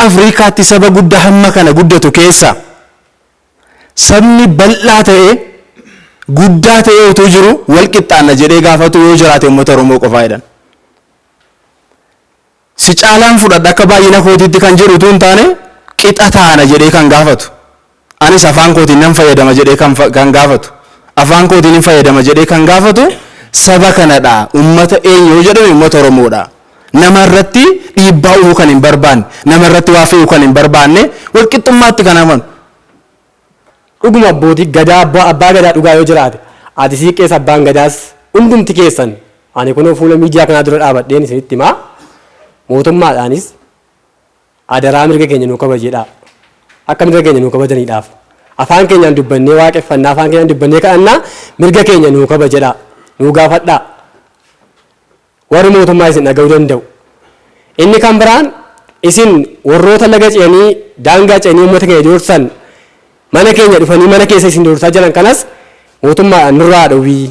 Afrikaatti saba guddaa hamma kana guddatu keessa sabni bal'aa ta'e guddaa ta'e utuu jiru wal qixxaanna jedhee gaafatu yoo jiraate uummata Oromoo qofaa jedhan. Si caalaan fudhadha akka baay'ina kootiitti kan jedhu utuu hin taane qixa taana jedhee kan gaafatu. Anis afaan kootiin nan fayyadama jedhee kan gaafatu. Afaan kootiin hin fayyadama jedhee kan gaafatu saba kanadha. Uummata eenyu yoo jedhame uummata Oromoodha. Nama irratti dhiibbaa uumuu kan hin barbaanne, nama irratti waa fe'uu kan hin barbaanne, wal qixxummaatti kan amanu. Dhuguma abbootii gadaa abbaa gadaa dhugaa yoo jiraate ati siiqqees abbaan gadaas hundumti keessan ani kunoo fuula miidiyaa kanaa dura dhaabadheen isinitti himaa mootummaadhaanis adaraa mirga keenya nuu kabajedhaa. Akka mirga keenya nuu kabajaniidhaaf afaan keenyaan dubbannee waaqeffannaa afaan keenyaan dubbannee kadhannaa mirga keenya nuu kabajedhaa nuu gaafadhaa. Warri mootummaa isin dhaga'uu danda'u. Inni kan biraan isin warroota laga ce'anii daangaa ce'anii uummata keenya doorsan mana keenya dhufanii mana keessa isin doorsaa jiran kanas mootummaadhaan nurraa dhowwii.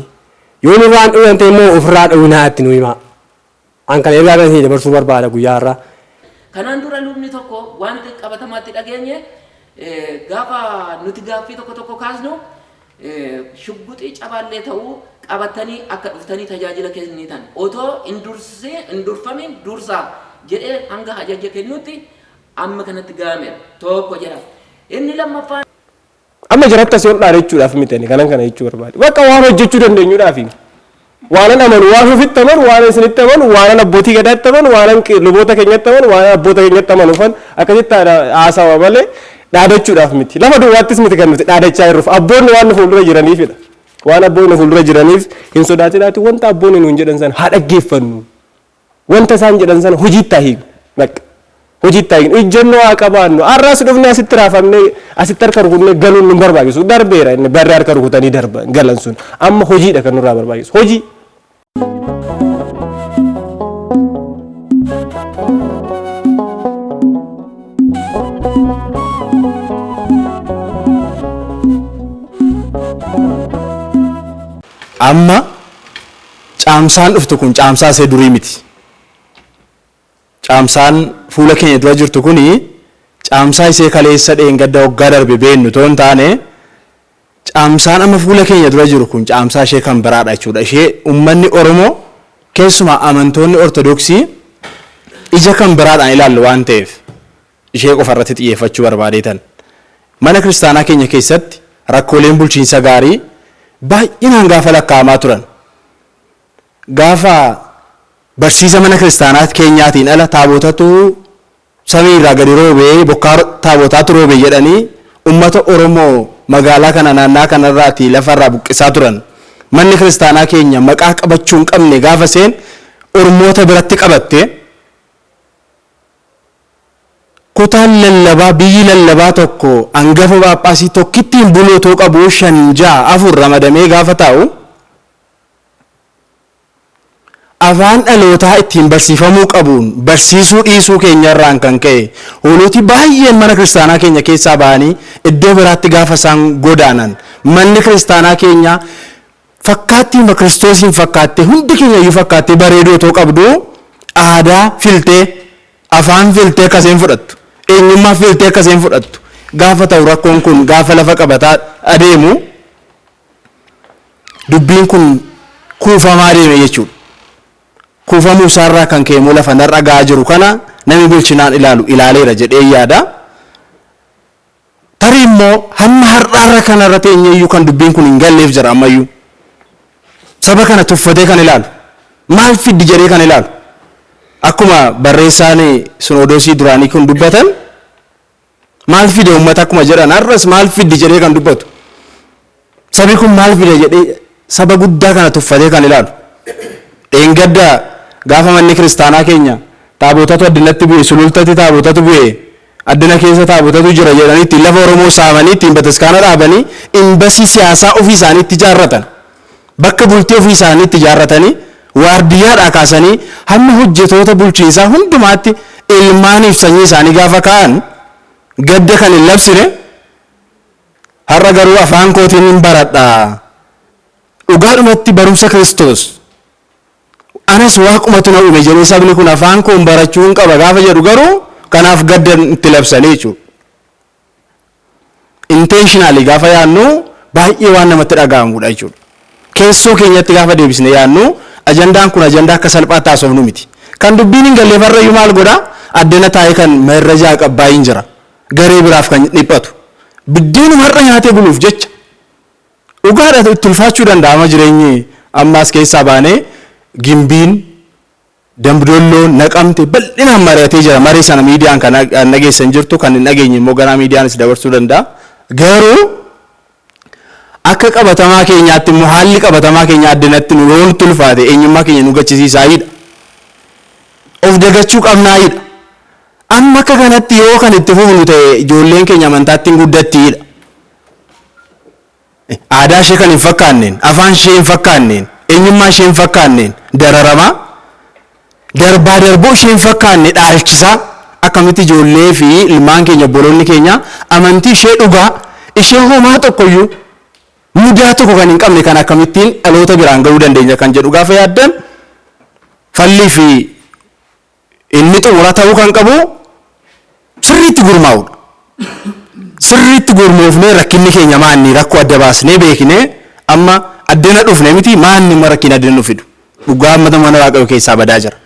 Yoo nurraa hin dhowwan ta'e immoo ofirraa dhowwinaa itti nu himaa. An kana ergaa kan isin dabarsuu barbaada guyyaa har'aa. Kanaan dura lubni tokko wanti qabatamaatti dhageenye gaafa nuti gaaffii tokko tokko kaasnu shugguxii cabaallee ta'uu qabattanii akka dhuftanii tajaajila kennitan otoo hin dursee hin durfamin dursaa jedhee hanga ajaja kennutti amma kanatti ga'ameera. Tokko jedha. Inni lammaffaan. Amma jaratti asii ol dhaadachuudhaaf miti ani kanan kana jechuu barbaade. Bakka waan hojjechuu dandeenyuudhaafi. Waanan amanu, waan ofitti amanu, waan isinitti amanu, waanan abbootii gadaatti amanu, waanan luboota keenyatti amanu, waanan abboota keenyatti amanuufan akkasitti haasawa malee dhaadachuudhaaf miti. Lafa duwwaattis miti kan nuti dhaadachaa jirruuf abboonni waan nu fuuldura jiraniifidha. Waan abboonni nu fuuldura jiraniif hin sodaatinaati wanta abboonni nuun jedhan sana haa dhaggeeffannu. Wanta isaan jedhan sana hojiitti haa hiiknu. Bakka. Hojiitti haa hiiknu. Ijjennoo haa qabaannu. Har'as dhufnee asitti raafamnee asitti harka rukutnee galuun nu barbaachisu. Darbeera inni barri harka rukutanii darba galan sun. Amma hojiidha kan nurraa barbaachisu. Hojii. Amma Caamsaan dhuftu kun caamsaa isee durii miti. Caamsaan fuula keenya dura jirtu kuni caamsaa isee kaleessa dheengadda waggaa darbe beennu otoo hin taane caamsaan amma fuula keenya dura jiru kun caamsaa ishee kan biraadha jechuudha. Ishee uummanni Oromoo keessumaa amantoonni Ortodoksii ija kan biraadhaan ilaallu waan ta'eef ishee qofa irratti xiyyeeffachuu barbaadeetan. Mana kiristaanaa keenya keessatti rakkooleen bulchiinsa gaarii baay'inaan gaafa lakkaa'amaa turan. Gaafa barsiisa mana kiristaanaa keenyaatiin ala taabotatu samii irraa gadi roobee bokkaa taabotaatu roobe jedhanii ummata Oromoo magaalaa kana naannaa kanarraatii lafarraa buqqisaa turan. Manni kiristaanaa keenya maqaa qabachuu hin qabne gaafa seen Oromoota biratti qabatte Kutaan lallabaa biyyi lallabaa tokko angafa Phaaphaasii tokkittiin buluu otoo qabuu 5, 6, 4 ramadamee gaafa taa'u afaan dhalootaa ittiin barsiifamuu qabuun barsiisuu dhiisuu keenyarraan kan ka'e hooloti baay'een mana kiristaanaa keenya keessaa ba'anii iddoo biraatti gaafa isaan godaanan manni kiristaanaa keenya fakkaattiima Kiristoosiin fakkaattee hundi keenya iyyuu fakkaattee bareeduu otoo qabduu aadaa filtee afaan filtee akka isheen fudhattu eenyummaa filtee akka isheen fudhattu gaafa ta'u rakkoon kun gaafa lafa qabataa adeemu dubbiin kun kuufamaa deeme jechuudha. Kuufamuu isaarraa kan ka'e immoo lafa narra ga'aa jiru kana namni bilchinaan ilaalu ilaaleera jedhee yaada. Tarii immoo hamma har'aarra kanarra teenyeeyyuu kan dubbiin kun hin galleef jira ammayyuu. Saba kana tuffatee kan ilaalu. Maal fiddi jedhee kan ilaalu. Akkuma barreessaan sinoodosii duraanii kun dubbatan maal fide uummata akkuma jedhan har'as maal fiddi jedhee kan dubbatu. Sabi kun maal fide jedhee saba guddaa kana tuffatee kan ilaalu. Dheengadda gaafa manni kiristaanaa keenya taabotatu addinatti bu'e sulultatti taabotatu bu'e addina keessa taabotatu jira jedhanii ittiin lafa Oromoo saamanii ittiin bataskaana dhaabanii imbasii siyaasaa ofii isaanii itti ijaarratan. Bakka bultii ofii isaanii itti ijaarratanii waardiyyaadhaa kaasanii hamma hojjetoota bulchiinsaa hundumaatti ilmaaniif sanyii isaanii gaafa kaa'an gadda kan hin labsine har'a garuu afaan kootiin hin baradha. Dhugaadhumatti barumsa Kiristoos anas waaqumatu na uume jedhee sabni kun afaan koon barachuu hin qaba gaafa jedhu garuu Kanaaf gadda itti labsanii jechuudha. Intentionally gaafa yaadnu baay'ee waan namatti dhaga'amudha jechuudha. Keessoo keenyatti gaafa deebisne yaadnu, ajandaan kun ajandaa akka salphaatti haasofnu miti. Kan dubbiin hin galleef har'ayyuu maal godha? Addana taa'ee kan merrajaa qabbaayin jira. Garee biraaf kan dhiphatu. Biddeenuma har'a nyaatee buluuf jecha. Dhugaadha, itti ulfaachuu danda'ama jireenyi. Ammaas keessaa baanee Gimbiin, Dambidolloon, Naqamte bal'inaan mari'atee jira. Maree sana miidiyaan kan dhageessan jirtu, kan hin dhageenye immoo garaa miidiyaanis dabarsuu danda'a. Garuu akka qabatamaa keenyaatti immoo haalli qabatamaa keenya addanatti nu yoo nutti ulfaate, eenyummaa keenya nu gachisiisaayidha. Of dagachuu qabnaayidha. Amma akka kanatti yoo kan itti fufnu ta'e, ijoolleen keenya amantaatti hin guddattiidha. Aadaa ishee kan hin fakkaanneen, afaan ishee hin fakkaanneen, eenyummaa ishee hin fakkaanneen dararamaa, darbaa darboo ishee hin fakkaanne dhaalchisaa, akkamitti ijoollee fi ilmaan keenya, obboloonni keenya amantii ishee dhugaa, ishee homaa tokkoyyuu mudaa tokko kan hin qabne kan akkamittiin dhaloota biraan ga'uu dandeenya kan jedhu gaafa yaaddan, fallii fi inni xumura ta'uu kan qabu sirriitti gurmaa'udha. Sirriitti gurmoofnee, rakkinni keenya maanni, rakkoo adda baasnee beeknee, amma addana dhufne miti, maanni immoo rakkina addana nu fidu. Dhugaa amma mana Waaqayyoo keessaa badaa jira.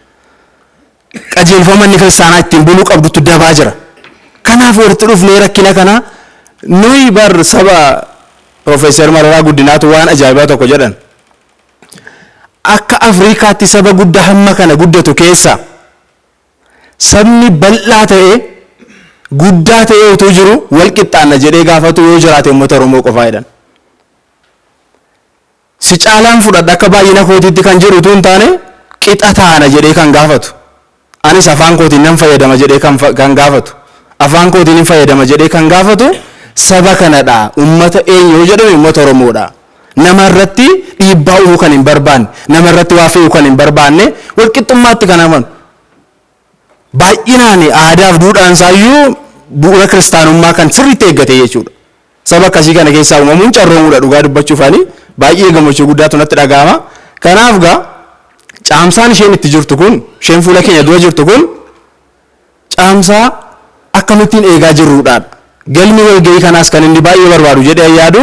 Qajeelfama inni kiristaanaa ittiin buluu qabdutu dabaa jira. Kanaaf walitti dhufnee rakkina kana nuyi bar saba Profeesar Mararaa Guddinaatu waan ajaa'ibaa tokko jedhan. Akka Afriikaatti saba guddaa hamma kana guddatu keessa sabni bal'aa ta'e, guddaa ta'e utuu jiru wal qixxaanna jedhee gaafatu yoo jiraate, uummata Oromoo qofaa jedhan. Si caalaan fudhadha akka baay'ina kootiitti kan jedhu utuu hin taane, qixa taana jedhee kan gaafatu. Anis afaan kootiin nan fayyadama jedhee kan gaafatu. Afaan kootiin hin fayyadama jedhee kan gaafatu saba kanadha. Uummata eenyu yoo jedhame, uummata Oromoodha. Nama irratti dhiibbaa uumuu kan hin barbaanne, nama irratti waa fe'uu kan hin barbaanne, walqixxummaatti kan amanu. Baay'inaan aadaaf duudhaan isaayyuu bu'uura kiristaanummaa kan sirriitti eeggate jechuudha. Saba akkasii kana keessaa uumamuun carroomuudha. Dhugaa dubbachuuf ani baay'ee gammachuu guddaatu natti dhaga'ama. Kanaaf gaa caamsaan isheen itti jirtu kun, isheen fuula keenya dura jirtu kun, caamsaa akkamittiin eegaa jirruudhaan. Galmi walga'ii kanaas kan inni baay'ee barbaadu jedhee yaadu,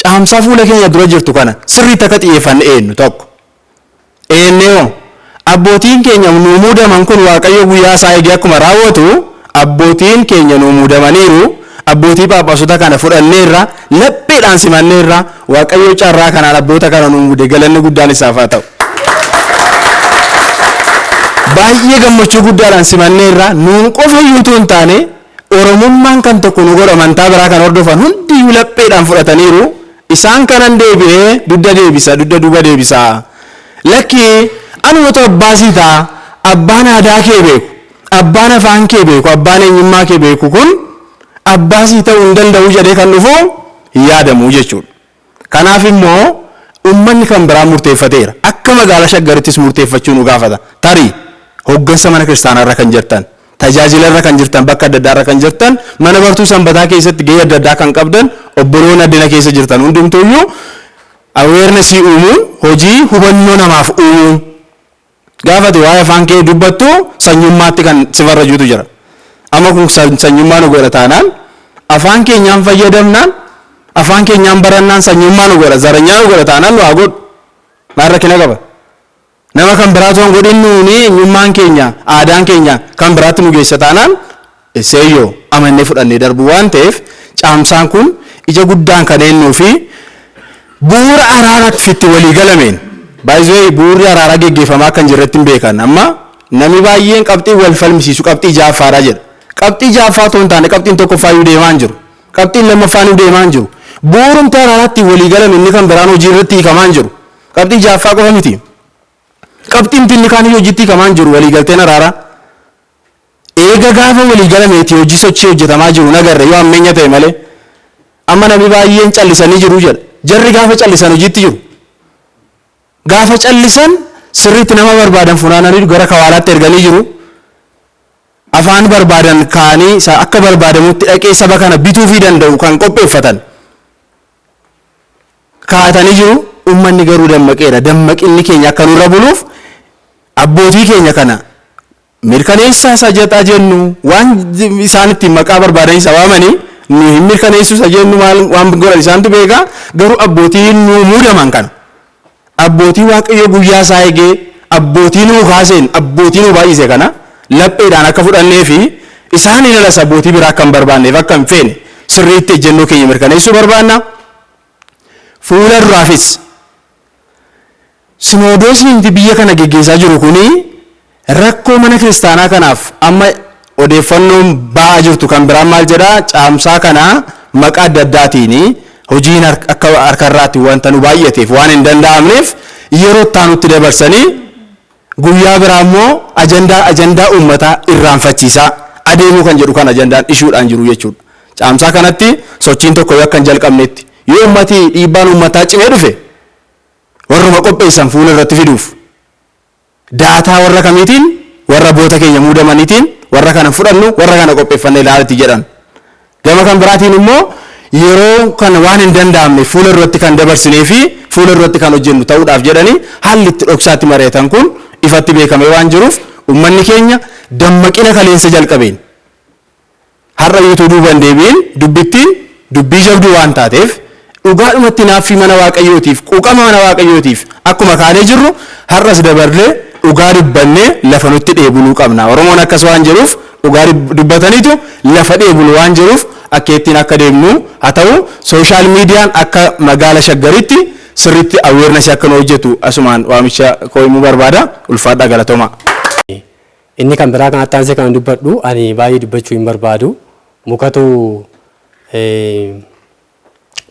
caamsaa fuula keenya dura jirtu kana sirriitti akka xiyyeeffanne eenyu tokko. Eenyoo abbootiin keenya nuu muudaman kun, Waaqayyo guyyaa isaa eegee akkuma raawwatu abbootiin keenya nuu muudamaniiru. Abbootii phaaphaasota kana fudhanneerra, lapheedhaan simanneerra. Waaqayyo carraa kanaan abboota kana nuu muude, galanni guddaan isaaf haa ta'u. Baay'ee gammachuu guddaadhaan simanneerra. Nuun qofa iyyuu utuu hin taane, Oromummaan kan tokko nu godhu, amantaa biraa kan hordofan hundiyyuu lapheedhaan fudhataniiru. Isaan kanan deebi'ee dugda deebisa, dugda duuba deebisa. Lakki, anumatu abbaa sii ta'a, abbaan aadaa kee beeku, abbaan afaan kee beeku, abbaan eenyummaa kee beeku kun abbaa sii ta'uu hin danda'u jedhee kan dhufu hin yaadamu jechuudha. Kanaaf immoo uummanni kan biraa murteeffateera. Akka magaalaa Shaggarittis murteeffachuu nu gaafata. Tarii hooggansa mana kiristaanaa irra kan jirtan, tajaajila irra kan jirtan, bakka adda addaa irra kan jirtan, mana bartuu sanbataa keessatti gahee adda addaa kan qabdan, obboloonni addina keessa jirtan hundumtuuyyuu awarenessii uumuun, hojii hubannoo namaaf uumuun, gaafate waa'ee afaan kee dubbattu sanyummaatti kan si farrajuutu jira. Amma kun sanyummaa nu godha taanaan, afaan keenyaan fayyadamnaan, afaan keenyaan barannaan sanyummaa nu godha, zaranyaa nu godha taanaan, nu haa godhu. Maal rakkina qaba? Nama kan biraatu kan godhin, nuuni eenyummaan keenya, aadaan keenya kan biraatti nu geessa taanaan, seeyyoo amannee fudhannee darbu waan ta'eef, caamsaan kun ija guddaan kan eennuu fi bu'uura araaraatti itti walii galameen baay'ee bu'uurri araaraa geggeeffamaa kan jirretti hin beekan. Amma namni baay'een qabxii wal falmisiisu qabxii ja'affaadha jedha. Qabxii ja'affaa otoo hin taane, qabxiin tokkoffaayyuu deemaa hin jiru. Qabxiin lammaffaan deemaa hin jiru. Bu'uurumti araaraatti walii galame inni kan biraan hojii irratti hiikamaa hin jiru. Qabxii ja'affaa qofa miti. Qabxiin inni kaan hojiitti hiikamaa hin jiru waliigalteen araaraa. Eega gaafa walii galameeti hojii sochii hojjetamaa jiru nagarre yoo hammeenya ta'e malee. Amma namni baay'een callisanii jiru jedha. Jarri gaafa callisan hojiitti jiru. Gaafa callisan sirriitti nama barbaadan funaananii gara kawaalaatti erganii jiru. Afaan barbaadan kaanii akka barbaadamutti dhaqee saba kana bituufii danda'u kan qopheeffatan kaa'atanii jiru. Uummanni garuu dammaqeera. Dammaqinni keenya akka nurra buluuf abbootii keenya kana Mirkaneessaa isa jedhaa jennu, waan isaan ittiin maqaa barbaadanii isa waamanii nu hin mirkaneessu isa jennu, maal waan godhan isaantu beeka. Garuu abbootii nu muudaman kana, abbootii Waaqayyo guyyaa isaa eegee abbootii nuu kaaseen, abbootii nuu baay'ise kana lapheedhaan akka fudhannee fi isaaniin alas abbootii biraa akka hin barbaanneef, akka hin feene sirriitti ejjennoo keenya mirkaneessuu barbaanna. Fuula duraafis Sinodoosiin biyya kana geggeessaa jiru kuni rakkoo mana kiristaanaa kanaaf amma odeeffannoon ba'aa jirtu kan biraan maal jedhaa? Caamsaa kana maqaa adda addaatiin hojiin akka harkarraatti wanta nu baay'ateef waan hin danda'amneef yeroo itti aanutti dabarsanii, guyyaa biraa immoo ajandaa uummataa irraanfachiisaa adeemuu kan jedhu kan ajandaan ishuudhaan jiru jechuudha. Caamsaa kanatti sochiin tokko yoo akka hin jalqabnetti, yoo uummati dhiibbaan uummataa cimee dhufe, warruma qopheessan fuula irratti fiduuf daataa warra kamiitiin, warra boota keenya muudamaniitiin, warra kana fudhannu, warra kana qopheeffannee ilaalatti jedhan. Gama kan biraatiin immoo yeroo kana waan hin danda'amne fuula duratti kan dabarsinee fi fuula duratti kan hojjennu ta'uudhaaf jedhanii haalli itti dhoksaatti mari'atan kun ifatti beekamee waan jiruuf, uummanni keenya dammaqina kaleensa jalqabeen har'a yuutuu duuban deebi'in dubbittiin dubbii jabduu waan taateef, dhugaadhumatti naaffii mana Waaqayyootiif, quuqama mana Waaqayyootiif akkuma kaanee jirru har'as dabarlee dhugaa dubbannee lafa nutti dheebuluu qabna. Oromoon akkas waan jiruuf, dhugaa dubbataniitu lafa dheebulu waan jiruuf, akka ittiin akka deemnu haa ta'u. Social mediaan akka magaala Shaggaritti sirriitti awareness akka nu hojjetu asumaan waamicha koo himuu barbaada. Ulfaadhaa, galatooma. Inni kan biraa kan attaansee kan dubbadhu, ani baay'ee dubbachuu hin barbaadu. Mukatu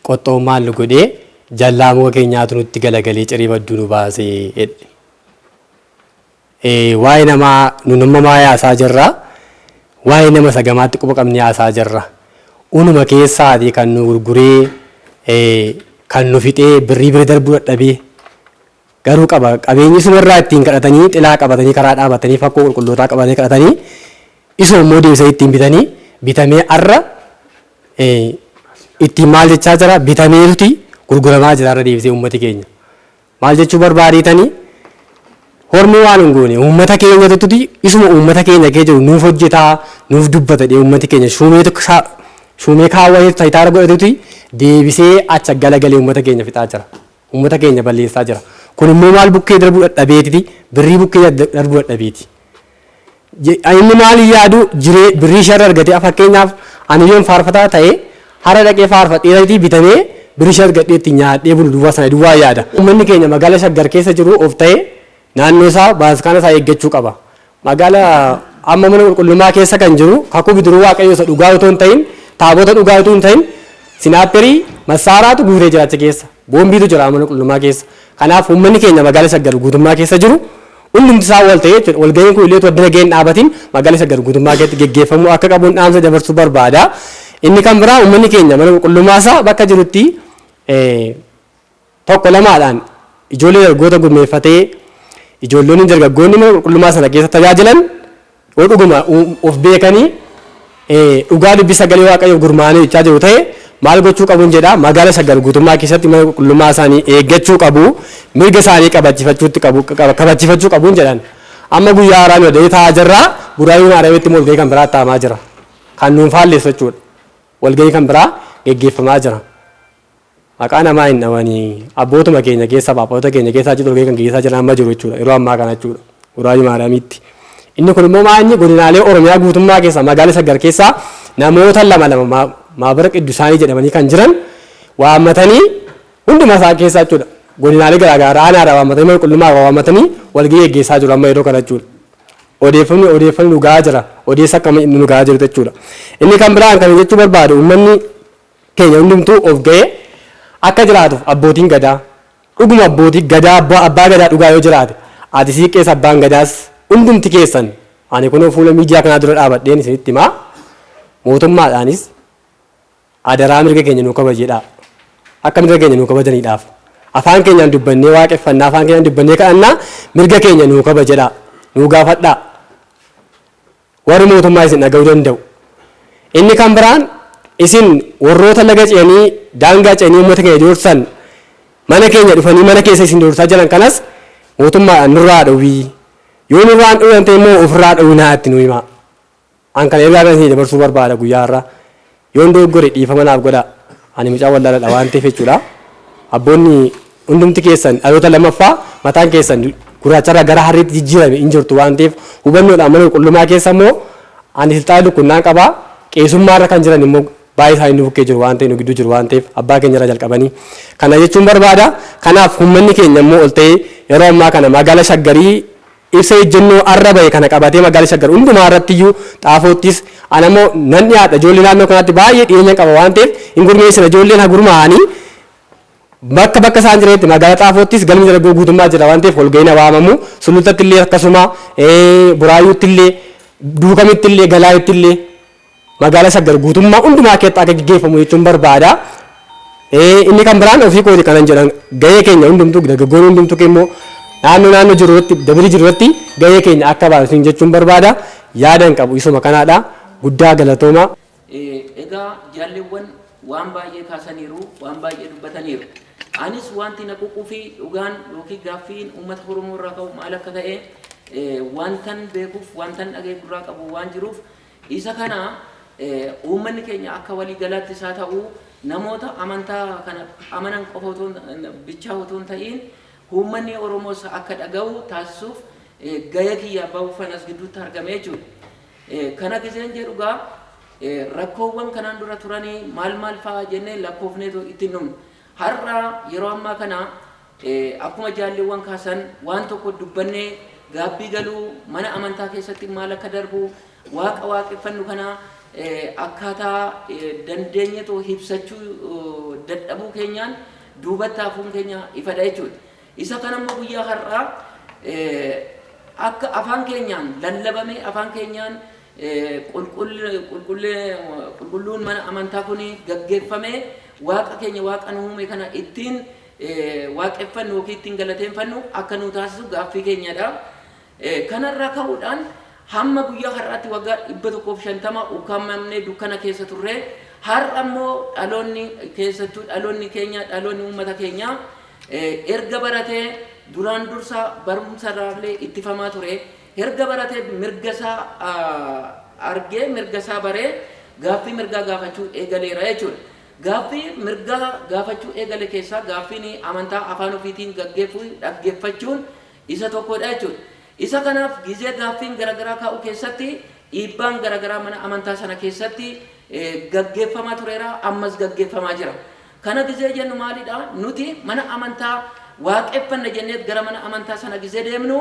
qoxxoo maal godhee jallaa muka keenyaatu nutti galagalee cirii badduu nu baasee jedhe. Waa'ee namaa nu nama maa yaasaa jirra. Waa'ee nama sagamaatti quba qabnee yaasaa jirra. Unuma keessaatii kan nu gurguree, kan nu fixee, birrii bira darbuu dadhabee garuu qaba qabeenyi sumarraa ittiin kadhatanii, xilaa qabatanii, karaa dhaabatanii, fakkoo qulqullootaa qabatanii kadhatanii, isuma immoo deebisanii ittiin bitanii, bitamee arra ittiin maal jechaa jira, bitameetuti gurguramaa jira arra deebisee uummati keenya. Maal jechuu barbaadeetanii, hormi waan hin goone uummata keenyatutti isuma uummata keenya kee jiru nuuf hojjetaa, nuuf dubbata dhee uummati keenya shuumee kaawwatee tayitaara godhatetuti deebisee acha galagalee uummata keenya fixaa jira. Uummata keenya balleessaa jira. Kun immoo maal bukkee darbuu dadhabeetiti, birrii bukkee darbuu dadhabeeti. Inni maal yaadu jiree birrii sharra argatee, fakkeenyaaf ani yoon faarfataa ta'e hara dhaqee faarfadheetii bitamee birrii shan argadhee itti nyaadhee bulu duwwaa sana duwwaa yaada. Uummanni keenya magaala Shaggar keessa jiru of ta'e naannoo isaa, baaskaana isaa eeggachuu qaba. Magaala amma mana qulqullummaa keessa kan jiru kakuu bidiruu Waaqayyoo isa dhugaa otoo hin ta'in, taabota dhugaa otoo hin ta'in, sniperii massaaraatu guutee jira achi keessa. Boombiitu jira mana qulqullummaa keessa. Kanaaf uummanni keenya magaala Shaggar guutummaa keessa jiru hundumti isaa wal ta'ee jechuudha. Walga'iin kun illee addana gaheen dhaabatiin magaala Shaggar guutummaa keessatti geggeeffamuu akka qabuun dhaamsa dabarsuu barbaada. Inni kan biraa uummanni keenya mana qulqullummaa isaa bakka jirutti tokko lamaadhaan ijoollee dargaggoota gurmeeffatee, ijoollonni dargaggoonni mana qulqullummaa sana keessa tajaajilan yoo dhuguma of beekanii dhugaa dubbii sagalee Waaqayyoof gurmaa'anii jechaa jiru ta'e, maal gochuu qabuun jedha? Magaala Shaggar guutummaa keessatti mana qulqullummaa isaanii eeggachuu qabu, mirga isaanii kabachiifachuutti qabu, kabachiifachuu qabuun jedhan. Amma guyyaa haaraan walgahii taa'aa jirra. Buraayyuu Maariyaamitti immoo walgahii kan biraa taa'amaa jira, kan nuun faalleessu jechuudha. Walgahii kan biraa geggeeffamaa jira. Maqaa namaa hin dhawanii, abbootuma keenya keessa, phaaphaasota keenya keessaa achitti walgahii kan geggeessaa jiran amma jiru jechuudha, yeroo ammaa kana jechuudha, Buraayyuu Maariyaamitti. Inni kun immoo maa inni godinaalee Oromiyaa guutummaa keessaa magaalaa Shaggar keessaa namoota lama lama maabara qiddusaanii jedhamanii kan jiran waammatanii, hunduma isaa keessaa jechuudha. Godinaalee garaagaraa aanaadhaa waammatanii, mana qulqullummaa waammatanii walgahii geggeessaa jiru amma yeroo kana jechuudha. Odeeffamni nu gahaa jira. Odeessa akka nu gahaa jiru jechuudha. Inni kan biraan kan jechuu barbaadu, uummanni keenya hundumtuu of ga'ee akka jiraatuuf, abbootiin gadaa dhuguma abbootii gadaa, abbaa gadaa dhugaa yoo jiraate, ati siiqqees, abbaan gadaas, hundumti keessan ani kunoo fuula miidiyaa kanaa dura dhaabadheen isinitti himaa, mootummaadhaanis adaraa mirga keenya nuu kabajedhaa. Akka mirga keenya nuu kabajaniidhaaf afaan keenyaan dubbannee waaqeffannaa, afaan keenyaan dubbannee kadhannaa, mirga keenya nuu kabajedhaa, nuu gaafadhaa, warri mootummaa isin dhaga'uu danda'u. Inni kan biraan isin warroota laga ce'anii, daangaa ce'anii uummata keenya doorsan, mana keenya dhufanii mana keessa isin doorsaa jiran kanas mootummaadhaan nurraa dhowwii. Yoo nurraan dhowwan ta'e immoo ofirraa dhowwinaa itti nu himaa. An kana ergaa kana isinii dabarsuu barbaada guyyaa har'aa. Yoon dogoggore dhiifama naaf godhaa. Ani mucaa wallaaladha waan ta'eef jechuudha. Abboonni hundumti keessan dhaloota lammaffaa mataan keessan gurraacharraa gara harriitti jijjiirame hin jirtu waan ta'eef, hubannoodhaan mana qulqullummaa keessa immoo ani silxaana lukkunnaan qaba. Qeesummaarra kan jiran immoo baay'ee isaanii nu bukkee jiru waan ta'eef, nu gidduu jiru waan ta'eef, abbaa keenya irraa jalqabanii. Kana jechuun barbaada. Kanaaf uummanni keenya immoo ol ta'ee yeroo ammaa kana magaala Shaggarii ibsa ejjennoo arra bahe kana qabatee magaala Shaggar hundumaa irratti iyyuu, Xaafoottis ana immoo nan dhiyaadha. Ijoollee naannoo kanaatti baay'ee dhiyeenya qaba waan ta'eef hin gurmeessina. Ijoolleen haa gurmaa'anii bakka bakka isaan jiranitti, magaalaa Xaafoottis galmi dargaggoo guutummaa jira waan ta'eef walga'iin haa waamamu. Sulultatti illee akkasuma, Buraayyuutti illee, Duukamitti illee, Galaayitti illee, magaalaa Shaggar guutummaa hundumaa keessatti akka gaggeeffamu jechuun barbaada. Inni kan biraan ofii kooti kanan jedhan, gahee keenya hundumtuu, dargaggoon hundumtuu immoo naannoo naannoo jiru irratti, dabrii jiru irratti gahee keenya akka baanu jechuun barbaada. Yaadan qabu isuma kanaadha. Guddaa galatooma. Egaa jaalleewwan waan baay'ee kaasaniiru, waan baay'ee dubbataniiru. Anis wanti na ququu fi dhugaan yookiin gaaffiin uummata Oromoo irraa ka'u maal akka ta'e wantan beekuuf, wantan dhagee gurraa qabu waan jiruuf, isa kana uummanni keenya akka walii galaatti isaa ta'u, namoota amantaa kana amanan qofa otoo bichaa otoo hin ta'iin, uummanni Oromoos akka dhaga'u taasisuuf gahee kiyya bahuufan as gidduutti argame jechuudha. Kana giseen jedhu gaa, rakkoowwan kanaan dura turanii maal maal fa'aa jennee lakkoofneetu ittiin dhumne. Har'a yeroo ammaa kana akkuma jaalleewwan kaasan, waan tokko dubbannee gaabbii galuu, mana amantaa keessatti maal akka darbu, waaqa waaqeffannu kana akkaataa dandeenyetu ibsachuu dadhabuu keenyaan duubatti hafuun keenya ifadha jechuudha. Isa kana immoo guyyaa har'aa akka afaan keenyaan lallabame, afaan keenyaan qulqulluun mana amantaa kun gaggeeffame, waaqa keenya, waaqa nu uume kana ittiin waaqeffannu yookiin ittiin galateeffannu akka nu taasisu gaaffii keenyadha. Kanarraa ka'uudhaan hamma guyyaa har'aatti waggaa 150 ukkaamamnee dukkana keessa turre. Har'a immoo dhaloonni, keessattuu dhaloonni keenya, dhaloonni uummata keenyaa erga baratee, duraan dursa barumsa irraallee ittifamaa ture, erga baratee mirga isaa argee, mirga isaa baree, gaaffii mirgaa gaafachuu eegaleera jechuudha. Gaaffii mirgaa gaafachuu eegale keessaa gaaffiin amantaa afaan ofiitiin gaggeeffuu dhaggeeffachuun isa tokkodha jechuudha. Isa kanaaf gizee gaaffiin garaagaraa kaa'u keessatti dhiibbaan garaagaraa mana amantaa sana keessatti gaggeeffamaa tureera, ammas gaggeeffamaa jira. Kana gizee jennu maalidha? Nuti mana amantaa waaqeffanna jennee gara mana amantaa sana gizee deemnu,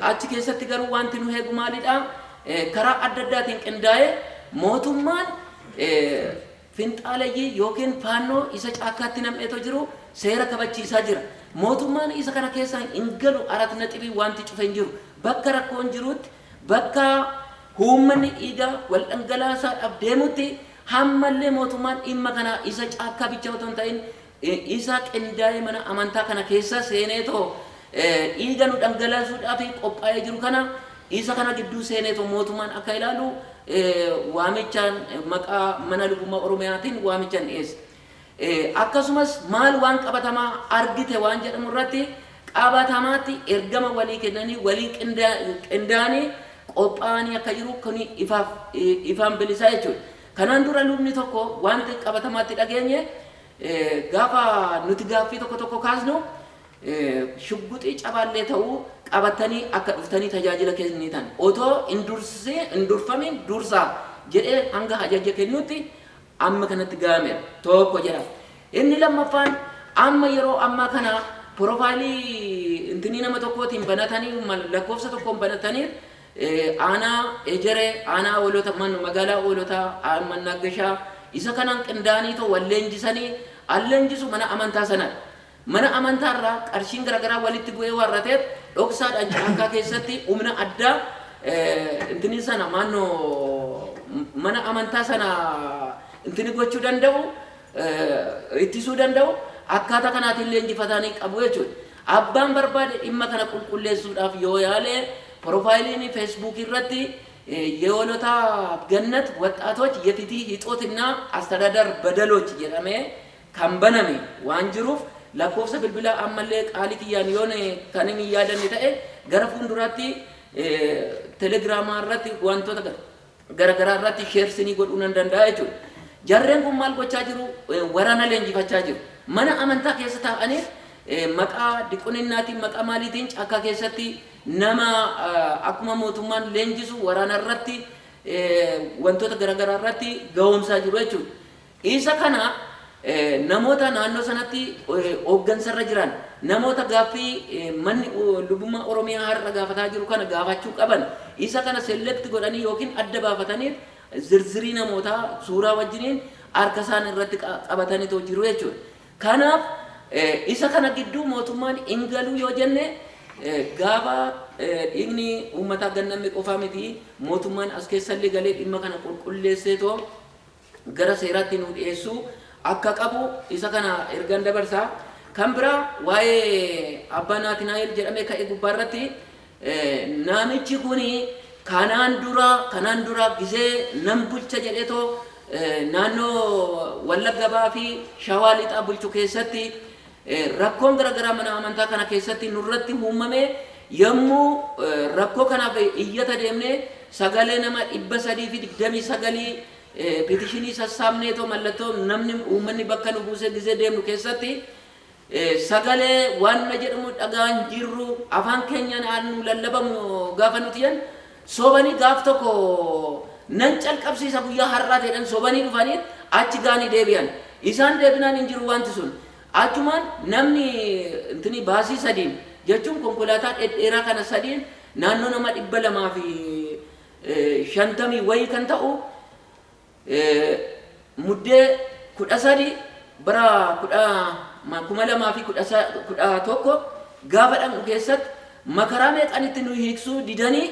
achi keessatti garuu wanti nu eegu maalidha? Karaa adda addaatiin qindaa'ee mootummaan finxaaleyyii yookiin faannoo isa caakkaatti nam'eetoo jiru seera kabachiisaa jira. Mootummaan isa kana keessa hin galu. Arat naxibii wanti cufe hin jiru. Bakka rakkoon jirutti, bakka uummanni dhiigaa wal dhangalaasaadhaaf deemutti, hammallee mootummaan dhimma kana isa caakkaa bicha otoo hin ta'in isa qindaa'ee mana amantaa kana keessa seeneetoo dhiiga nu dhangalaasuudhaaf qophaa'ee jiru kana, isa kana gidduu seeneetoo mootummaan akka ilaalu waamichaan maqaa mana lubummaa Oromiyaatiin waamichaan dhiyeessa. Akkasumas maal waan qabatamaa argite waan jedhamu irratti, qabatamaatti ergama walii kennanii, walii qindaa'anii qophaa'anii akka jiru kuni ifaaf ifaan bilisaa jechuudha. Kanaan dura lubni tokko wanti qabatamaatti dhageenye, gaafa nuti gaaffii tokko tokko kaasnu, shugguxii cabaallee ta'uu qabatanii akka dhuftanii tajaajila kennitan otoo hin dursee hin durfamin dursaa jedhee hanga ajaja kennutti amma kanatti ga'ameera tokko jedha. Inni lammaffaan, amma yeroo ammaa kana profile intinii nama tokkootiin banatanii, lakkoofsa tokkoon banatanii, aanaa Ejeree, aanaa Hoolota, magaalaa Hoolotaa, Mannaggashaa isa kanaan qindaa'anii too wal leenjisanii al leenjisu mana amantaa sanadha. Mana amantaa irraa qarshiin garaagaraa walitti bu'ee warra ta'eef dhoksaadhaan caakkaa keessatti humna addaa intini sana maannoo mana amantaa sana intini gochuu danda'u, ittisuu danda'u, akkaataa kanaatiin leenjifatanii qabu jechuudha. Abbaan barbaade dhimma kana qulqulleessuudhaaf yoo yaale, profileiin Feesbuukii irratti የሆለታ ገነት ወጣቶች የፍትህ እጦትና አስተዳደር በደሎች jedhamee kan baname waan jiruuf, lakkoofsa bilbilaa ammallee qaalii kiyyaan yoon kan inni yaadanne ta'e gara fuulduraatti telegiraamaa irratti, wantoota garaagaraa irratti share isinii godhuu nan danda'a jechuudha. Jarreen kun maal gochaa jiru? Waraana leenjifachaa jiru. Mana amantaa keessa taa'anii maqaa diquninnaatiin, maqaa maaliitiin caakkaa keessatti nama akkuma mootummaan leenjisu waraana irratti, wantoota garaagaraa irratti ga'oomsaa jiru jechuudha. Isa kana namoota naannoo sanatti hooggansarra jiran, namoota gaaffii manni lubummaa Oromiyaa har'a gaafataa jiru kana gaafachuu qaban, isa kana select godhanii yookiin adda baafatanii zirzirii namootaa suuraa wajjiniin harka isaan irratti qabataniitoo jiru jechuudha. Kanaaf isa kana gidduu mootummaan hin galuu yoo jenne, gaafa dhiigni uummataa ganname qofaa miti, mootummaan as keessallee galee dhimma kana qulqulleesseetoo gara seeraatti nu dhiyeessuu akka qabu isa kana ergan dabarsaa. Kan biraa waa'ee abbaa Naatinaa'el jedhamee ka'e gubbaarratti, namichi kuni kanaan dura gisee nan bulcha jedheetoo naannoo Wallagga Ba'aa fi Shawaa Lixaa bulchu keessatti rakkoon garaagaraa mana amantaa kana keessatti nurratti uumame. Yommuu rakkoo kanaaf iyyata deemnee sagalee nama 329 petition sassaabneetoo mallattoo namni uummanni bakka nu buusee gisee deemnu keessatti, sagalee waan na jedhamu dhagaan jirru, afaan keenyaan nu lallabamu gaafa nuti jennu, sobanii gaaf tokko nan calqabsiisa guyyaa har'aa ta'edhan sobanii dhufanii achi gaanii deebi'an. Isaan deebinaan hin jiru wanti sun. Achumaan namni intini baasii sadiin jechuun konkolaataa dhedheeraa kana sadiin naannoo nama 250 wayii kan ta'u Muddee 13 bara 2011 gaafa dhaqnu keessatti makaraa meeqanitti nu hiiksuu didanii,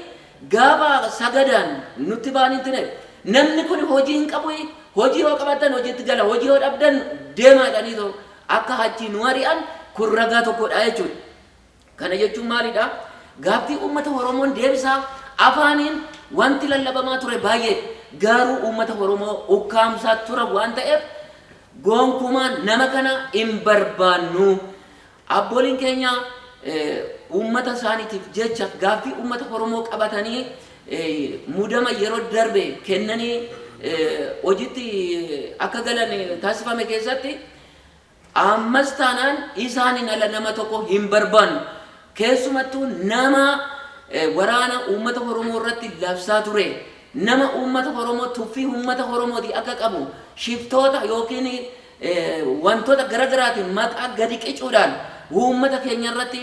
gaafa sagadaan nutti ba'anitti ne namni kun hojii hin qabu, hojii yoo qabaattan hojiitti gala, hojii yoo dhabdan deemaa jedhanii akka achi nu ari'an kun ragaa tokkodha jechuudha. Kana jechuun maalidha? Gaaffii uummata Oromoon deebisaa afaaniin wanti lallabamaa ture baay'ee, garuu uummata Oromoo ukkaamsaa tura waan ta'eef gonkumaa nama kana hin barbaannu. Abbooliin keenya uummata isaaniitiif jecha gaaffii uummata Oromoo qabatanii muudama yeroo darbe kennanii hojiitti akka galan taasifame keessatti, ammas taanaan isaaniin ala nama tokko hin barbaannu. Keessumattuu nama waraana uummata Oromoo irratti labsaa ture. Nama uummata Oromoo tuffii uummata Oromooti akka qabu shiftoota yookiin wantoota garaagaraatiin maqaa gadi qicuudhaan uummata keenya irratti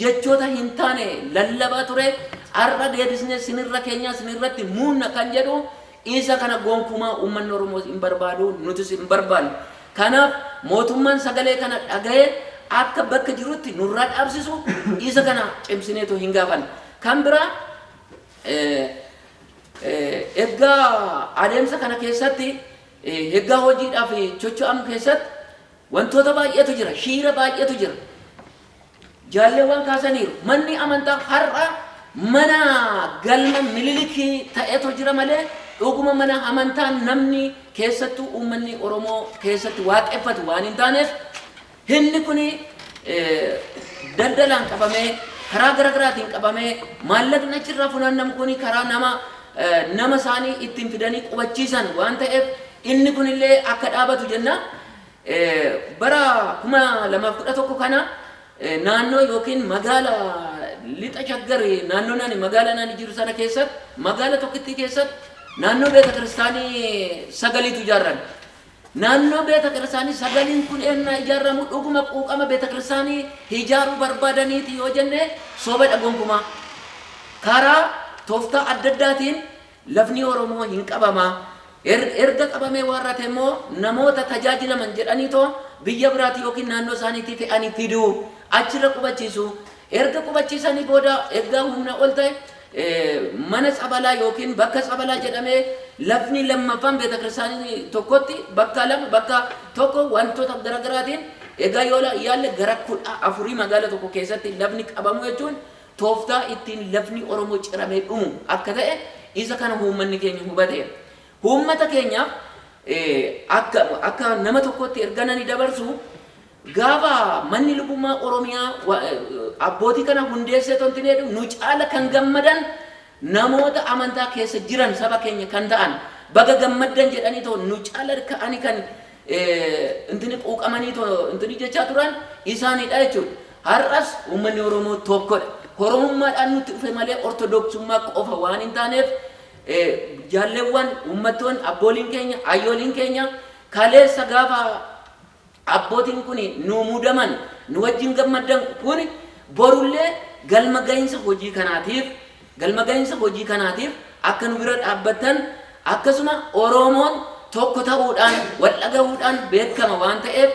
jechoota hin taane lallabaa ture. Har'a deebisnee sinirra keenya sinirratti muunna kan jedhu, isa kana gonkumaa uummanni Oromoo hin barbaadu, nutis hin barbaannu. Kanaaf mootummaan sagalee kana dhaga'ee akka bakka jirutti nurraa dhaabsisu isa kana cimsineetu hin gaafanne. Kan biraa, ergaa adeemsa kana keessatti, ergaa hojiidhaaf socho'amu keessatti wantoota baay'eetu jira, shiira baay'eetu jira. Jaalleewwan kaasaniiru. Manni amantaa har'a mana galma Mililikii ta'etu jira malee dhuguma mana amantaa namni keessattuu uummanni Oromoo keessatti waaqeffatu waan hin taaneef, inni kuni daldalaan qabamee, karaa garaagaraatiin qabamee, maallaqni achirraa funaannamu kuni karaa nama isaanii ittiin fidanii qubachiisan waan ta'eef inni kunillee akka dhaabatu jenna. Bara 2011 kana naannoo yookiin magaala Lixa Shaggar, naannoo naani magaala naani jiru sana keessatti, magaala tokkittii keessatti naannoo beeta kiristaanii sagaliitu ijaarame. Naannoo beeta kiristaanii sagaliin kun ennaa ijaaramu dhuguma quuqama beeta kiristaanii ijaaruu barbaadaniiti yoo jenne sobadha gonkumaa. Karaa tooftaa adda addaatiin lafni Oromoo hin qabamaa. Erga qabamee waarrate immoo namoota tajaajilaman jedhaniitoo biyya biraati yookiin naannoo isaaniitii fe'anii fiduu, achirra qubachiisu. Erga qubachiisanii booda erga humna ol ta'e mana tsabalaa yookiin bakka tsabalaa jedhamee lafni lammaffaan beeta kiristaanii tokkotti bakka lama, bakka tokko, wantoota garaagaraatiin egaa yoo yaalle gara 14 magaala tokko keessatti lafni qabamu jechuun tooftaa ittiin lafni Oromoo ciramee dhumu akka ta'e isa kana uummanni keenya hubateera. Uummata keenyaaf akka nama tokkotti erga nani dabarsu Gaafa manni lubummaa Oromiyaa abbootii kana hundeessee tontineedhu nu caala kan gammadan namoota amantaa keessa jiran saba keenya kan ta'an baga gammaddan jedhanii too nu caala ka'anii kan intini quuqamanii too intini jechaa turan isaanidha jechuudha. Har'as uummanni Oromoo tokkodha. Oromummaadhaan nutti dhufe malee Ortodoksummaa qofa waan hin taaneef, jaalleewwan, uummattoonni, abbooliin keenya, ayyooliin keenya kaleessa gaafa abbootiin kun nu muudaman nu wajjin gammaddan kun borullee galma gahinsa hojii kanaatiif akka nu bira dhaabbattan, akkasuma Oromoon tokko ta'uudhaan wal dhagahuudhaan beekama waan ta'eef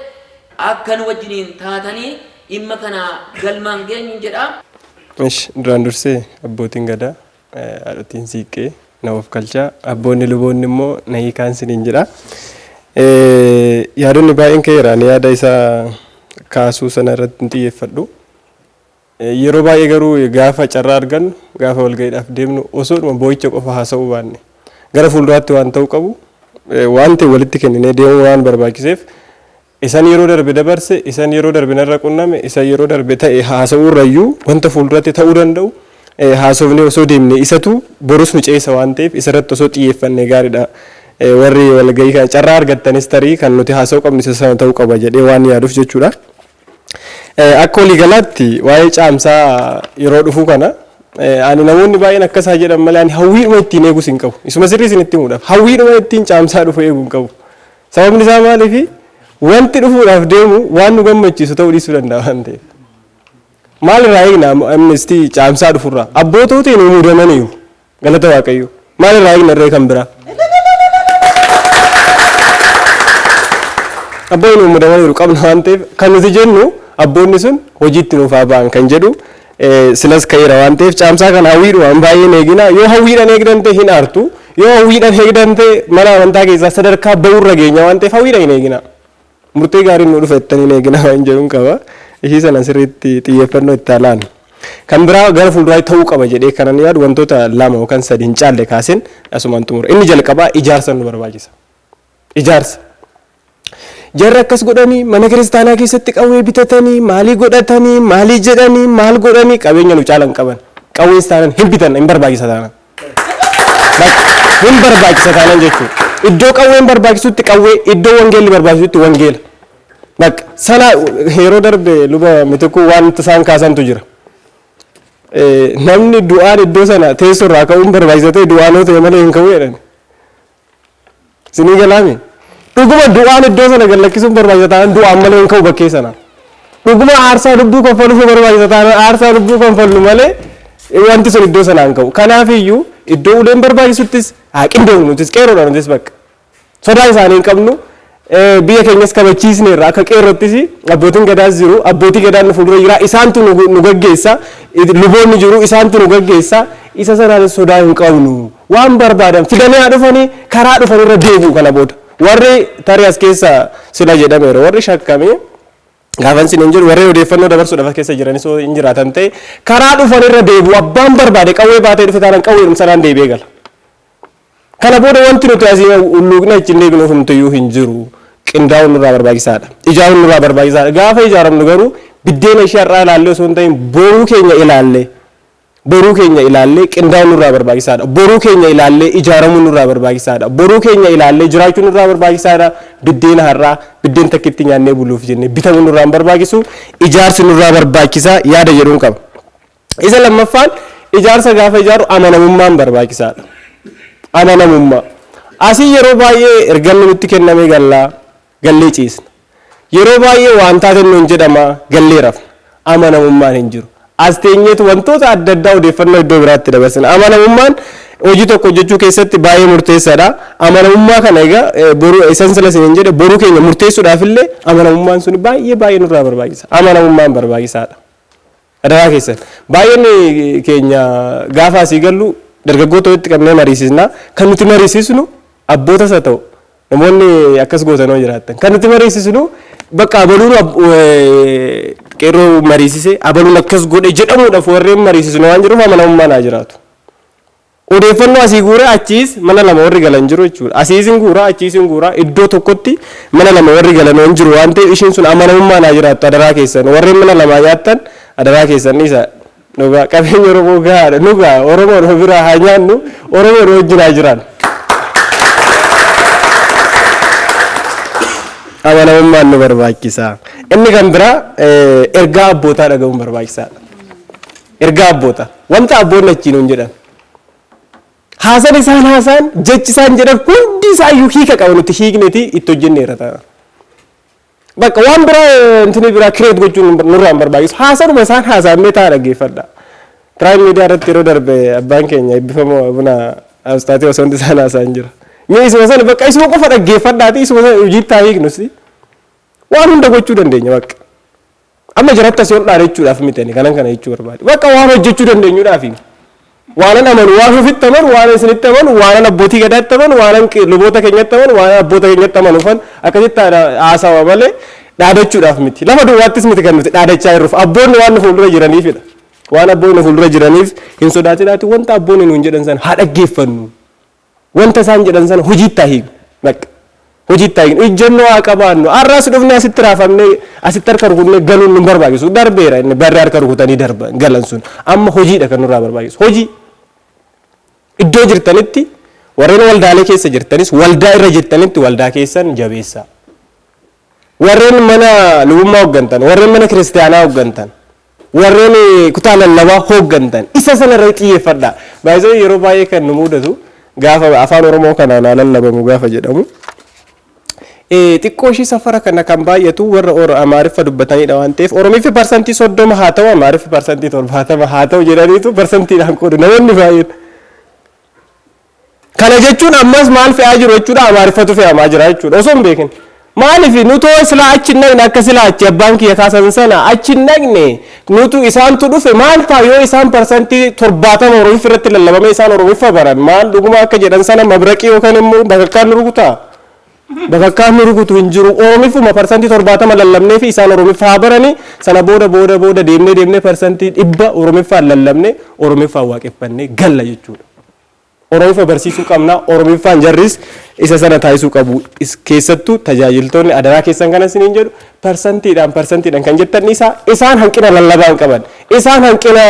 akka nu wajjiniin taatanii dhimma kana galmaan geenyu jedha. Ish, duraan dursee abbootiin gadaa, haadhotiin siiqqee na of galchaa, abboonni luboonni immoo na hiikaan isiniin jedha. Yaadonni baay'een ka'eera, ani yaada isaa kaasuu sana irratti hin xiyyeeffadhu. Yeroo baay'ee garuu gaafa carraa argannu, gaafa walga'iidhaaf deemnu, osoodhuma boo'icha qofa haasa'uu baanne gara fuulduraatti waan ta'uu qabu waan ta'e walitti kenninee deemuu waan barbaachiseef, isan yeroo darbe dabarse, isan yeroo darbe narra qunname, isan yeroo darbe ta'e haasa'uu irrayyuu wanta fuulduratti ta'uu danda'u haasofnee osoo deemne isatu borus nu ceesa waan ta'eef isarratti osoo xiyyeeffanne gaariidha. Warri walgahii kana carraa argattanis tarii kan nuti haasa'uu qabnu isa sana ta'uu qaba jedhee waan yaaduuf jechuudha. Akka waliigalaatti waa'ee caamsaa yeroo dhufu kana ani namoonni baay'een akkasaa jedhan malee ani hawwiidhuma ittiin eegus hin qabu. Isuma sirrii isinitti himuudhaaf hawwiidhuma ittiin caamsaa dhufu eeguu hin qabu. Sababni isaa maaliifi, wanti dhufuudhaaf deemu waan nu gammachiisu ta'uu dhiisuu danda'a waan ta'eef. Maal irraa eegna amnestii caamsaa dhufurraa? Abboototiin muudamaniiru. Galata Waaqayyo. Maal irraa eegna irree kan biraa? Abboonni muudamaniiru qabna waan ta'eef, kan nuti jennu abboonni sun hojiitti nuuf haa ba'an kan jedhu silas ka'eera waan ta'eef, caamsaa kana hawwiidhumaan baay'een eegina. Yoo hawwiidhaan eegdan ta'e hin aartu. Yoo hawwiidhaan eegdan ta'e mana amantaa keessaa sadarkaa ba'uurra geenya waan ta'eef hawwiidhaan hin eegina. Murtee gaariin nu dhufa jettanii hin eegina waan jedhuun qaba. Ishii sana sirriitti xiyyeeffannoo itti alaan. Kan biraa gara fuulduraatti ta'uu qaba jedhee kanan yaadu wantoota lama yookaan sadi hin caalle kaaseen asumaan xumura. Inni jalqabaa ijaarsa nu barbaachisa. Ijaarsa. Jarri akkas godhanii mana kiristaanaa keessatti qawwee bitatanii, maalii godhatanii, maalii jedhanii, maal godhanii, qabeenya nu caalan qaban. Qawwees taanan hin bitan, hin barbaachisa taanan. Hin barbaachisa taanan jechuudha. Iddoo qawween barbaachisutti qawwee, iddoo wangeelli barbaachisutti wangeela. Bakka sana yeroo darbe luba Mitikuu waan isaan kaasantu jira. Namni du'aan iddoo sana teessoo irraa ka'uun barbaachisa ta'e du'aanoo ta'e malee hin ka'u jedhan. Sinii galaami? Dhuguma du'aan iddoo sana gad lakkisuun barbaachisa taanaan du'aan malee hin ka'u bakkee sana. Dhuguma aarsaa lubbuu kanfaluuf barbaachisa taanaan aarsaa lubbuu kanfallu malee wanti sun iddoo sanaan ka'u. Kanaaf iyyuu iddoo uleen barbaachisuttis haa qindoomnu, nutis qeerroodha, nutis bakka. Sodaa isaanii hin qabnu. Biyya keenyas kabachiisneerra. Akka qeerrottis abbootiin gadaas jiru, abbootii gadaan nu fuuldura jira, isaantu nu gaggeessa, luboonni jiru, isaantu nu gaggeessa. Isa sanaanis sodaa hin qabnu. Waan barbaadan fidanii haa dhufanii, karaa dhufanirra deebi'u. Kana booda warri tarii as keessa sila jedhameera, warri shakkamee gaafan sin hin jedhu, warri odeeffannoo dabarsuudhaaf as keessa jiranis yoo hin jiraatan ta'e, karaa dhufanirra deebi'u. Abbaan barbaade qawwee baatee dhufe taanaan qawweedhum sanaan deebi'ee gala. Kana booda wanti nuti asii ulluuqne achi hin deebinu humtuyyuu hin jiru. Qindaa'uun nurraa barbaachisaadha. Ijaaruun nurraa barbaachisaadha. Gaafa ijaaramnu garuu biddeena ishee har'aa ilaallee osoo hin ta'in boruu keenya ilaallee, boruu keenya ilaallee qindaa'uun nurraa barbaachisaadha. Boruu keenya ilaallee ijaaramuun nurraa barbaachisaadha. Boruu keenya ilaallee jiraachuun nurraa barbaachisaadha. Biddeena har'aa biddeen takkitti nyaannee buluuf jennee bitamuun nurraa hin barbaachisu. Ijaarsi nurraa barbaachisaa yaada jedhuun qaba. Isa lammaffaan, ijaarsa gaafa ijaaru amanamummaan barbaachisaadha. Amanamummaa. Asii yeroo baay'ee ergamni nutti kennamee gallaa gallee ciisna. Yeroo baay'ee waan taateen nuun jedhama, gallee rafna. Amanamummaan hin jiru. As teenyeetu wantoota adda addaa odeeffannoo iddoo biraatti dabarsina. Amanamummaan hojii tokko hojjechuu keessatti baay'ee murteessaadha. Amanamummaa kana egaa boruu isan sila isin jedhe, boruu keenya murteessuudhaaf illee amanamummaan sun baay'ee baay'ee nurraa barbaachisa. Amanamummaan barbaachisaadha. Adaraa keessan. Baay'een keenya gaafa asii gallu dargaggoota walitti qabnee mariisisna. Kan nuti mariisisnu abbootas haa ta'u, namoonni akkas gootan yoo jiraattan. Kan nuti mariisisnu bakka abaluun qeerroo mariisise, abaluun akkas godhe jedhamuudhaaf warreen mariisisnu waan jiruuf amanamummaan haa jiraatu. Odeeffannoo asii guuree achiis mana lama warri galan jiru jechuudha. Asiis hin guuraa, achiis hin guuraa, iddoo tokkotti mana lama warri galan hin jiru waan ta'eef ishiin sun amanamummaa naa jiraattu adaraa keessan. Warreen mana lamaa nyaattan adaraa keessan dhiisa. Dhugaa qabeenya Oromoo gahaadha. Nu gaha, Oromoon of biraa haa nyaannu, Oromoon wajjin haa jiraannu. Amanamummaan nu barbaachisa. Inni kan biraa ergaa abbootaa dhaga'uun barbaachisaadha. Ergaa abbootaa. Wanta abboonni achiin nuun jedhan. Haasan isaan haasaan, jechi isaan jedhan hundi isaayyuu hiika qaba, nuti hiikneeti itti hojjenneerra ta'a. Bakka waan biraa intini biraa create gochuun nurraa hin barbaachisu. Haasanuma isaan haasaan mee ta'a dhaggeeffadha. Prime Media irratti yeroo darbe abbaan keenya eebbifamoo Abuna Awustaatii osoo hundi isaan haasaan jira. Mee isuma sana bakka isuma qofa dhaggeeffadhaati isuma sana hojiitti haa hiiknus. Waan hunda gochuu dandeenya bakka. Amma jaratti asii ol dhaadachuudhaaf miti ani kanan kana jechuu barbaade. Bakka waan hojjechuu dandeenyuudhaafi. Waanan amanu, waan ofitti amanu, waan isinitti amanu, waanan abbootii gadaatti amanu, waanan luboota keenyatti amanu, waanan abboota keenyatti amanuufan akkasitti haasawa malee dhaadachuudhaaf miti. Lafa duwwaattis miti kan nuti dhaadachaa jirruuf, abboonni waan nu fuuldura jiraniifidha. Waan abboonni nu fuuldura jiraniif hin sodaatinaati, wanta abboonni nuun jedhan sana haa dhaggeeffannu. Wanta isaan jedhan sana hojiitti haa hiiknu. Bakka hojiitti haa hiiknu. Ijjennoo haa qabaannu. Har'as dhufnee asitti raafamnee asitti harka rukutnee galuun nu barbaachisu. Darbeera inni barri harka rukutanii darba galan sun. Amma hojiidha kan nurraa barbaachisu. Hojii. Iddoo jirtanitti, warreen waldaalee keessa jirtanis, waldaa irra jirtanitti waldaa keessan jabeessaa. Warreen mana lubummaa hooggantan, warreen mana kiristaanaa hooggantan, warreen kutaa lallabaa hooggantan isa sana irratti xiyyeeffadhaa. Baay'ee yeroo baay'ee kan nu mudatu gaafa afaan Oromoo kanaan haa lallabamu gaafa jedhamu, xiqqoo ishii safara kana kan baay'atu warra Amaariffa dubbatanidha waan ta'eef, Oromiffi 30% haa ta'u, Amaariffi 70% haa ta'u jedhaniitu parsantiidhaan qoodu namoonni baay'een. Kana jechuun ammas maal fe'aa jiru jechuudha? Amaariffatu fe'amaa jira jechuudha osoo hin beekin. Maaliif nutoo silaa achi hin dhaqne, akka silaa achi abbaan kiyya kaasan sana achi hin dhaqne, nutu isaantu dhufe, maal ta'a yoo isaan 70% Oromiffa irratti lallabame, isaan Oromiffa baran? Maal dhuguma akka jedhan sana mabraqii yookaan immoo bakakkaan nu rukutaa? Bakakkaan nu rukutu hin jiru. Oromiffuma 70% lallabnee fi isaan Oromiffa haa baranii, sana booda booda booda deemnee deemnee 100% Oromiffaan lallabne, Oromiffaan waaqeffannee galla jechuudha. Oromiffa barsiisuu qabna. Oromiffaan jarris isa sana taasisuu qabu. Keessattuu tajaajiltoonni, adaraa keessan kana isiniin jedhu, parsantiidhaan parsantiidhaan kan jettan isaa, isaan hanqina lallabaa hin qaban. Isaan hanqina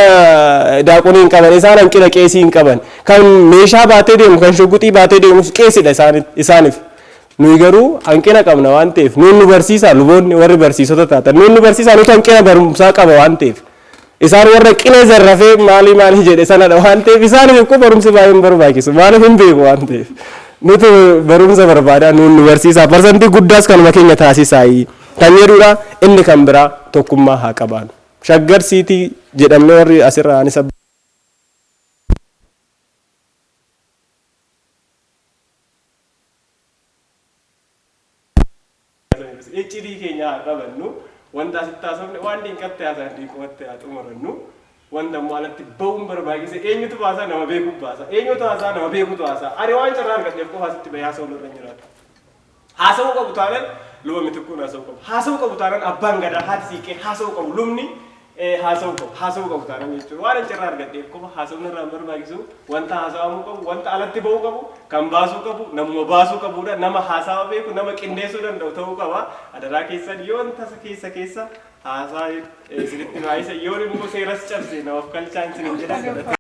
daaqonii hin qaban. Isaan hanqina qeesii hin qaban. Kan meeshaa baatee deemu, kan shugguxii baatee deemus qeesidha isaaniif. Nuyi garuu hanqina qabna waan ta'eef nuun nu barsiisaa, luboonni warri barsiisota taatan nuun nu barsiisaa, nuti hanqina barumsaa qaba waan ta'eef. Isaan warra qinee zarrafee maalii maalii jedhe sanadha waan ta'eef, isaaniif immoo barumsi baay'ee hin barbaachisu. Maaliif hin beeku waan ta'eef. Nuti barumsa barbaadaa, nuun nu barsiisaa. Parsantii guddaas kanuma keenya taasisaa kan jedhudha. Inni kan biraa tokkummaa haa qabaannu. Shaggar City jedhamne warri asirraa anis iccitii keenya haa qabannu. Wanta asitti haasofne waan dinqatti haasa'an dinqumatti haa xumurannu. Wanta immoo alatti ba'uun barbaachise eenyutu baasaa? Nama beekuu baasa. Eenyutu haasaa? Nama beekutu haasaa. Ani waan carraa argadheef qofa asitti bahee haasa'uun irra hin jiraatu. Haasa'uu qabu taanaan luba Mitikkuun haasa'uu qabu. Haasa'uu qabu taanaan abbaan gadaa, haati siiqqee haasa'uu qabu. Lubni haasa'uu qabu. Haasa'uu qabu taanaan jechuudha. Waan carraa argadheef qofa haasa'uun irraa hin barbaachisu. Wanta haasa'amuu qabu, wanta alatti ba'uu qabu, kan baasuu qabu, namuma baasuu qabudha. Nama haasawa beeku, nama qindeessuu danda'u ta'uu qaba. Adaraa keessan, yoon tasa keessa keessa haasaa isinitti baay'ise, yoon immoo seeras cabse na of kalchaan isinin jedha.